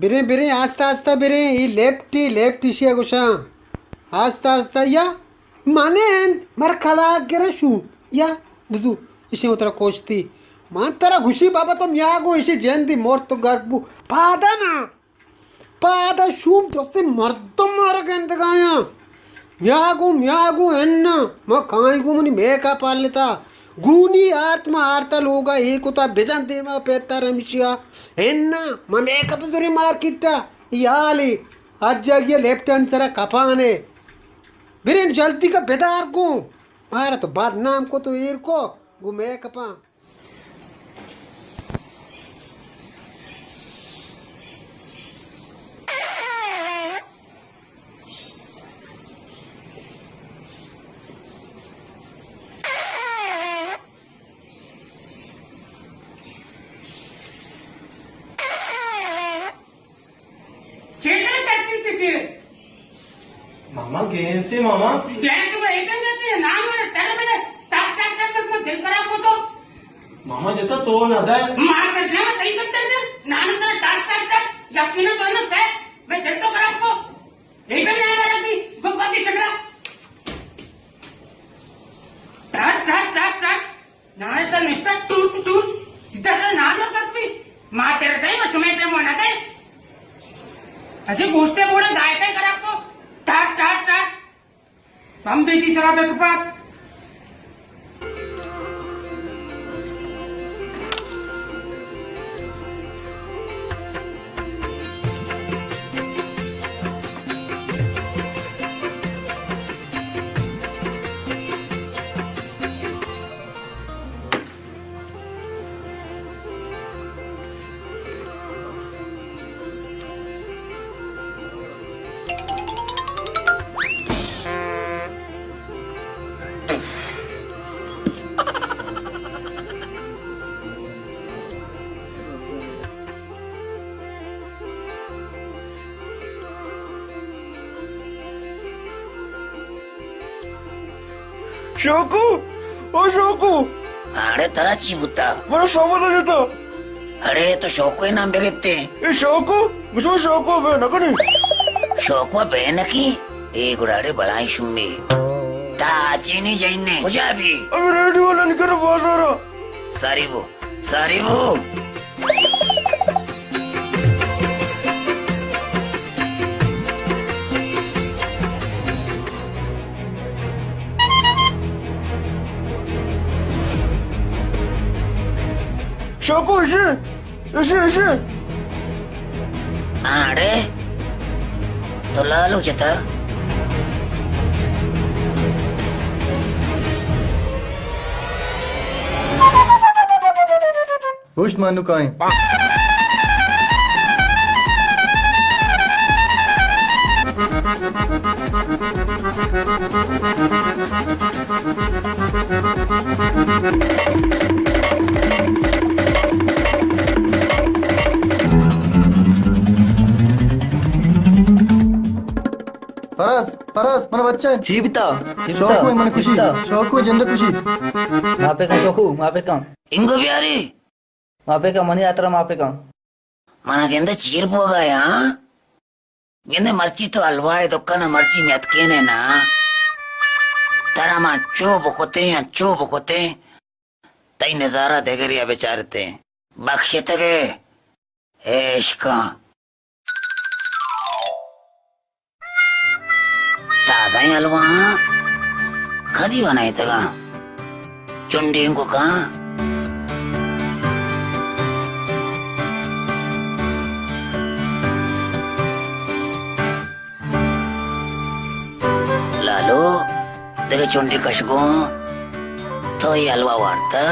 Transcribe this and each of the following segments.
بریں، بریں، آستہ آستہ بریں۔ اے لیفٹ، اے لیفٹ ایشی ءَ گوشاں۔ آستہ آستہ یا مانے انت، مر کلاگ گرے شو۔ یا بزو، ایشی وترا کوشتی۔ من ترا گوشی بابا، تو میا گو ایشی جندی مرت و گرک بو۔ پادا نا۔ پادا شوم درستیں مردم مارا گندگایاں۔ میا گوں، میا گوں، اناں۔ ما کائیں گوں منی میک اپ ہلتا۔ گونی آرت ما آرتا لوگا اے کتا بجن دیما پیتر ہمشیا۔ اناں، ما میک اپ زوری مارکیٹا۔ یالی، ہر جاگہ لیفٹانی سرا کپانے۔ برین جلدی کا بدار گوں۔ مارا تو بدنام کو تو ایر کو۔ گوں میک اپاں۔ چیتر ٹٹی تے چیر۔ ماما، گیس سے ماما۔ گیس سے بڑا ایک دم جاتے ہیں، نام ہے، تر میں ٹک ٹک ٹک ٹک میں دل خراب ہو تو۔ ماما، جیسا تو نہ دے۔ مار کر دیا میں، تئی پتر دے۔ نام ہے تیرا ٹک ٹک ٹک، یقین تو نہ دے، میں دل تو خراب کو۔ ایک دم نام ہے رکھنی، گپ کی شکرا۔ ٹک ٹک ٹک ٹک۔ نانے تر نشتہ ٹوٹ ٹوٹ، سیدھا تر نام نہ کرت بھی۔ ما تیرے تئی ما شمے پہ مونا تئی۔ اجے گوشتے بوڑے ذائقہ خراب کو۔ ٹاٹ، ٹاٹ، ٹاٹ۔ ہم بیٹی سرا بے کپات۔ شوکو، او شوکو۔ اڑے ترا چی بوتا؟ منا سوبا نہ دیتا۔ اڑے تو شوکو ءِ نام بگتے۔ اے شوکو، گشو شوکو بے نکنی۔ شوکو بے نکی؟ اے گڑاڑے بلائی شمی۔ تا چینی جائنے، کجا بھی؟ ابھی ریڈیو والا نکل بازارا۔ ساری بو۔ ساری بو۔ شوکو، اشی، اشی، اشی۔ آڑے، تو لالو جتا۔ گوشت مانوکائیں۔ فراز، فراز، من بچہ۔ چی بیتا؟ چی بیتا؟ شوکو من چی کشی۔ بیتا؟ شوکو جند کشی۔ ما پہ کن شوکو، ما پہ کن۔ انگو بیاری۔ ما پہ کن، منی ہاترا ما پہ کن۔ منا گندے چیر بوگا یا؟ گندے مرچی تو حلوا ءِ دکان ءَ مرچی میتکینے نا؟ ترا ما چو بکتیں یا چو بکتیں، تئی نظارہ دگرے ءَ بچارتیں۔ بخشتگے عشقاں۔ تازہیں حلواہاں کدی بنائینتگاں؟ چنڈینگوکاں۔ لالو، دگہ چنڈی کش گوں۔ تو اے حلوا وارتہ؟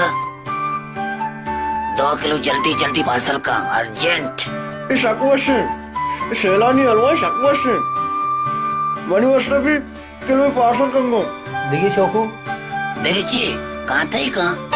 دو کلو جلدی جلدی پارسل کن، ارجنٹ۔ اے سک وش انت۔ اے سیلانی حلوا سک وش انت۔ منی واسطہ بھی کلوے پارسل کن گوں۔ دگہ شوکو؟ دگہ چی؟ کانتئی کن۔